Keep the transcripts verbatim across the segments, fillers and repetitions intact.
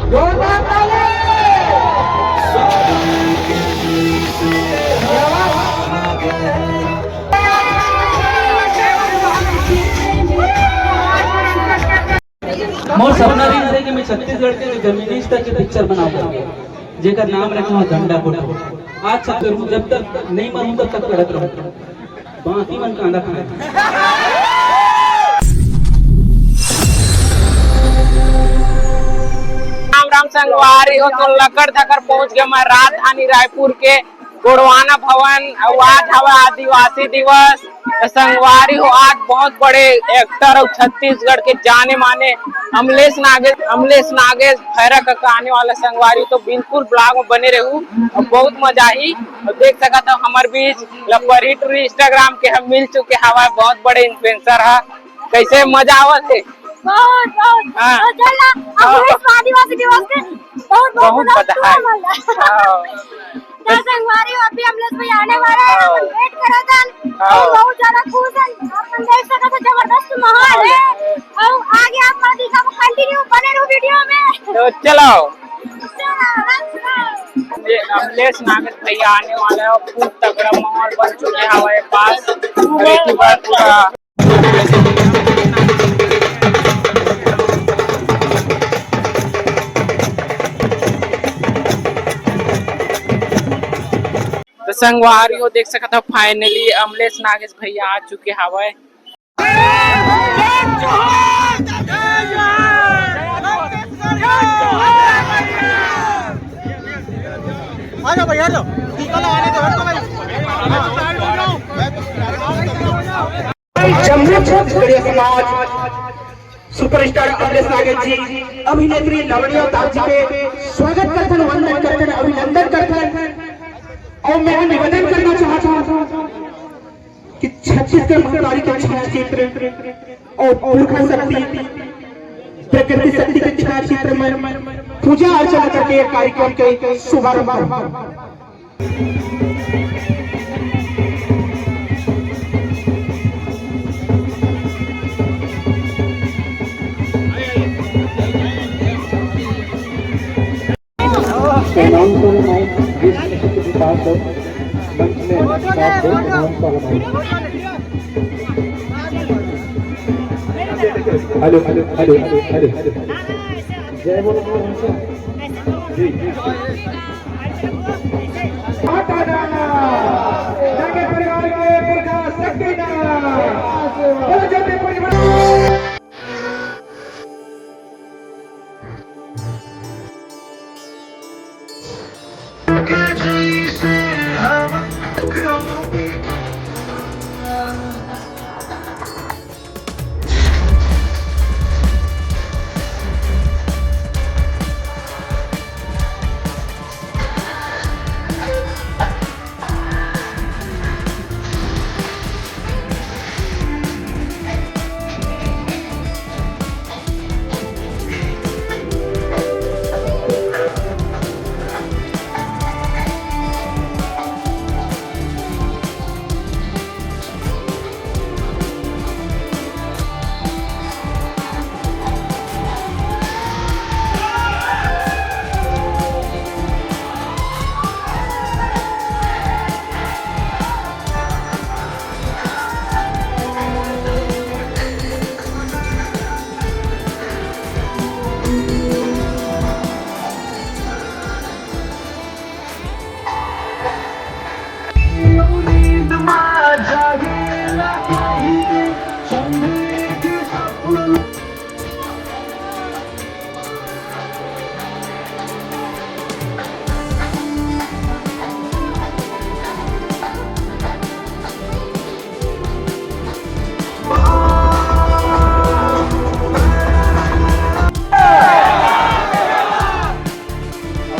जोरदार ताली। मोर सपना रहिस हे कि मैं छत्तीसगढ़ के जमीनी स्तर के पिक्चर बनाऊं, जेकर नाम रखे हो गंडा कोठा। आज तक करूं, जब तक नहीं मरूं तब तक करत रहूं। बाकी मन कांदा खाए। राम राम संगवारी हो, तो लकड़ धकड़ पहुंच गया मैं राजधानी रायपुर के गोंडवाना भवन। अउ आज हवा आदिवासी दिवस। तो संगवारी हो, आज बहुत बड़े एक्टर अउ छत्तीसगढ़ के जाने माने अमलेश नागेश, अमलेश नागेश भैरा कका आने वाला संगवारी, तो बिल्कुल ब्लॉग में बने रहू अउ बहुत मजा आही। अउ देख सकत हो हमर बीच लपरी टूरी Instagram के हम मिल चुके हवा, बहुत बड़े इन्फ्लुएंसर हा। कैसे मजा आवत हे? बहुत, बहुत। हाँ। और चल ना, हाँ। अमलेश आदिवासी दिवस के बहुत, बहुत बहुत बधाई। बधाई। हाँ। तो संगवारी हो, अभी अमलेश भैया आने वाले हैं, हाँ। अपन वेट करत हन। हाँ। और बहुत ज्यादा खुश हन। अपन देख सकत हो, जबरदस्त माहौल है। और आगे आप दिखाओ, कंटिन्यू बने रहो वीडियो में। तो चलो। चलो, let's go। ये अमलेश नागेश भैया आने वाला है, फुल तगड़ा माहौल बन चुके हैं हमारे पास। अभी की बात पूरा तो संगवारी हो, देख सकत हो, finally अमलेश नागेश भैया आ चुके हवय। आ जाओ भैया, आ जाओ। टीका लगाने को हट दो भाई। जम्मू छत्तीसगढ़िया समाज सुपरस्टार अमलेश नागेश जी, अभिनेत्री लावण्या दास जी के स्वागत करथन, वंदन करथन, अभिनंदन करथन। और मैं निवेदन करना चाहता हूँ कि छत्तीसगढ़ महतारी के छायाचित्र और पुरखा शक्ति, प्रकृति शक्ति के छायाचित्र में पूजा अर्चना करके ये कार्यक्रम के शुभारंभ करें। प्रणाम सर, मैं विश्व शिक्षक विकास मंच में आपको प्रणाम sir. Hello, hello, hello, hello, hello. जय बोलो, जी। परिवार के पुरखा शक्ति ना। बोलो जल्दी परिवार।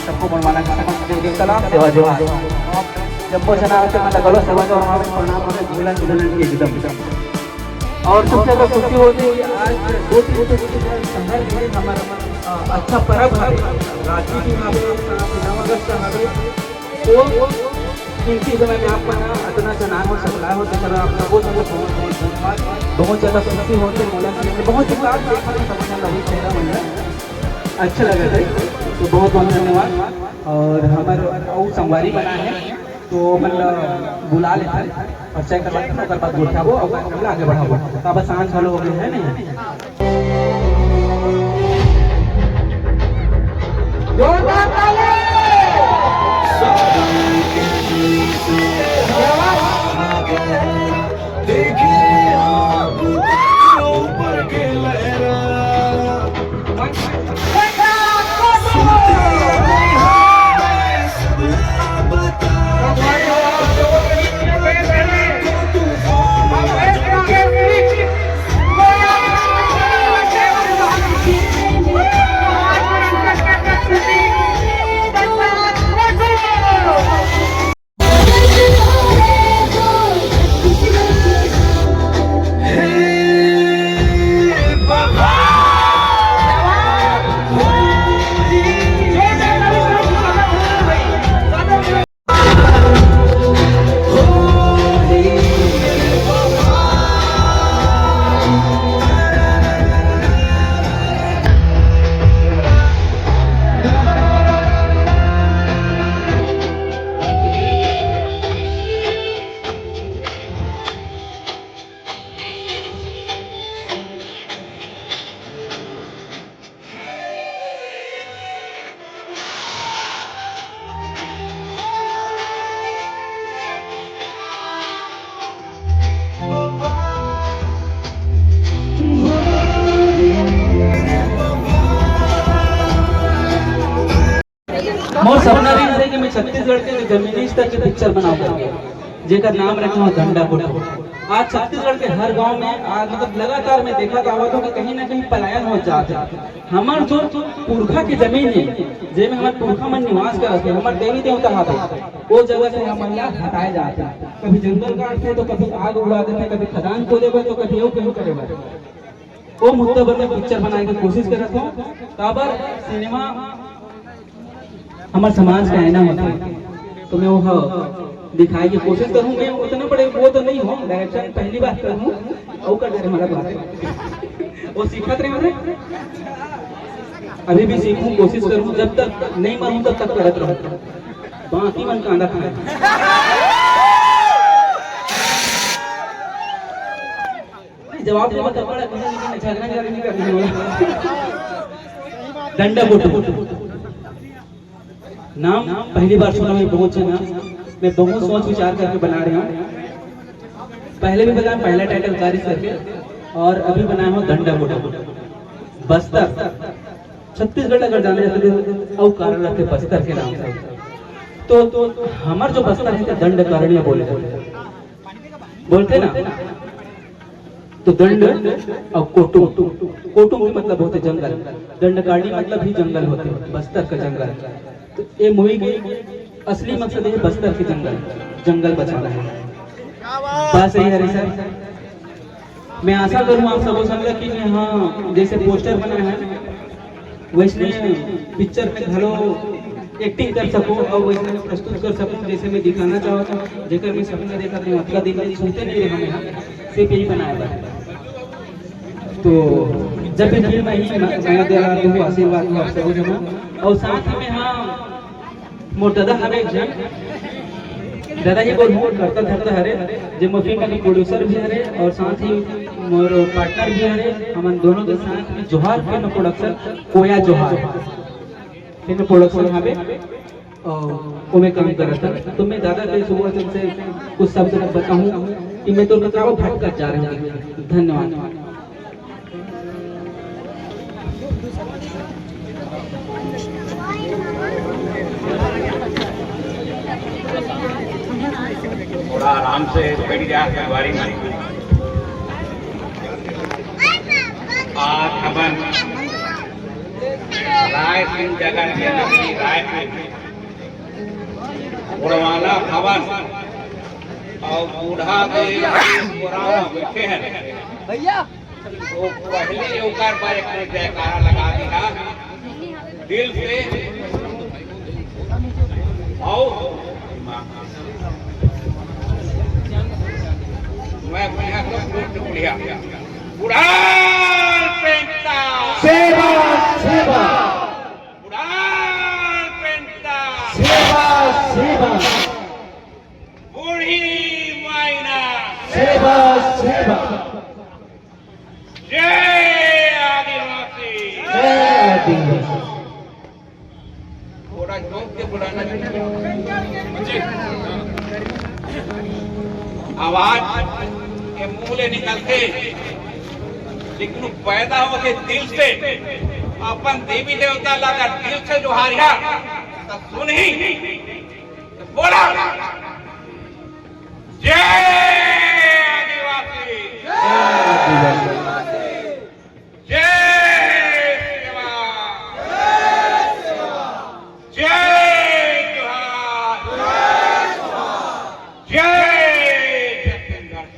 सबको बनवाना का सलाम, सेवा जोहार। जब वो जना होते मतलब गलत सेवा जोहार, प्रणाम हमें भूलन भूलन की एकदम। और सबसे ज्यादा खुशी होती है कि आज दो तीन से संघर्ष में हमारा, अ, अच्छा पर्व है, राखी भी हमारे नौ अगस्त हमारे, तो इनकी समय में आप बना इतना जना हो सकता हो, तो चलो आप सबको बहुत बहुत धन्यवाद। बहुत ज्यादा खुशी होती है, मोला बहुत विकास देखा था सबसे ज्यादा वही चेहरा मन में अच्छा लगा था। बहुत बहुत धन्यवाद। और हमर अउ संगवारी मन हे, तो ओमन ला बुला लेथन, परिचय करवाथन, ओकर बाद गोठियाबो अउ कार्यक्रम ला आगे बढ़ाबो। काबर सांझ घलो हो गए हे, नहीं? जोरदार ताली। देखे आप ऊपर के लहरा। मोर सपना रहिस हे कि मैं छत्तीसगढ़ के जमीनी स्तर के पिक्चर बनाऊं करके, जेकर नाम रखे हो डंडा कोटो। आज छत्तीसगढ़ के हर गांव में आज, मतलब, लगातार मैं देखत आवत हूं कि कहीं ना कहीं पलायन हो जात हे। हमर जो पुरखा के जमीन हे, जेमे हमर पुरखा मन निवास करत हे, हमर देवी देवता हावे, वो जगह से हमन ला हटाए जात हे। कभी जंगल काटथे, तो कभी आग उड़ा देथे, कभी खदान खोदे बर, तो कभी अउ कहीं करे बर। वो मुद्दा पर मैं पिक्चर बनाए के कोशिश करत हूं। काबर सिनेमा हमर समाज के आईना होथे, तो मैं वो दिखाए के कोशिश करूं। मैं उतना बड़े वो तो नहीं हूं, डायरेक्शन पहली बार करूं, अउ का डर हमारा बात। वो सीखत रहे हमारे, अभी भी सीखूं, कोशिश करूं, जब तक नहीं मरूं तब तक करत रहूं। बाकी मन कांदा खाए। जवाब देवत अब्बड़ अकन हे, लेकिन झगड़ा झगड़ा नहीं करना है। डंडा कोटो। नाम पहली बार सुना मैं, बहुत अच्छा नाम। मैं बहुत सोच विचार करके बना रहा हूँ। पहले भी बनाया, पहला टाइटल कारिस करके, और अभी बनाया हूँ डंडा कोटो। बस्तर, छत्तीसगढ़ अगर जाने जाते तो अउ कारण रखे बस्तर के नाम से। तो, तो हमर जो बस्तर हे, तो दंडकारण्य बोले जाथे। बोलथे ना, तो दंड अउ कोटुम, कोटुम के मतलब होथे जंगल, दंडकारण्य मतलब ही जंगल होथे, बस्तर का जंगल। तो ये मूवी के असली मकसद हे बस्तर के जंगल, जंगल बचाना हे। बस यही हरे सर। मैं आशा करूँ आप सबो संग कि मैं, हाँ, जैसे पोस्टर बना है, वैसने पिक्चर में घलो एक्टिंग कर सकूं और वैसने प्रस्तुत कर सकूं, जैसे मैं दिखाना चाहता हूँ। जेकर मैं सपना देखत रहें, अतका दिन ले सुनते नहीं रहे हमें, हाँ, सिर्फ यही बनाए बर। तो जब भी फिल्म आई, मैं, मैं दे रहा हूँ आशीर्वाद हो आप सबो जमा। और साथ में, हाँ, मोर ददा हवे एक झन, ददा ही मोर, मोर करता धरता हरे, जे मोर फिल्म के प्रोड्यूसर भी हरे और साथ ही मोर पार्टनर भी हरे। हमन दोनों के साथ में जोहार फिल्म प्रोडक्शन, कोया जोहार फिल्म प्रोडक्शन हवे और ओमे काम करत हन। तो मैं ददा के शुभ वचन से कुछ शब्द बताऊं कि मैं तो कतरावा भटकत जा रहे हैं। धन्यवाद। थोड़ा आराम से बैठ जा, संगवारी मन। आज हमन रायसिंग जगत के नगरी रायपुर, उड़वाना भवन और बूढ़ा देव गोरावा बैठे हैं। भैया, तो पहले ओकर पर एक ठो जयकारा लगा दिया दिल से। और मैं बढ़िया सब जोर से बढ़िया। उड़ान प्रेम का सेवा, सेवा। उड़ान थोड़ा जोर के बुलाना चाहिए। आवाज के मुंह ले निकलथे, लेकिन वो पैदा होके दिल से अपन देवी देवता ला अगर दिल से जोहारिहा, त सुनही, त बोला, जय आदिवासी, जय सेवा, जय जोहार, जय छत्तीसगढ़।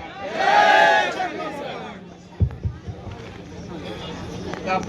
तब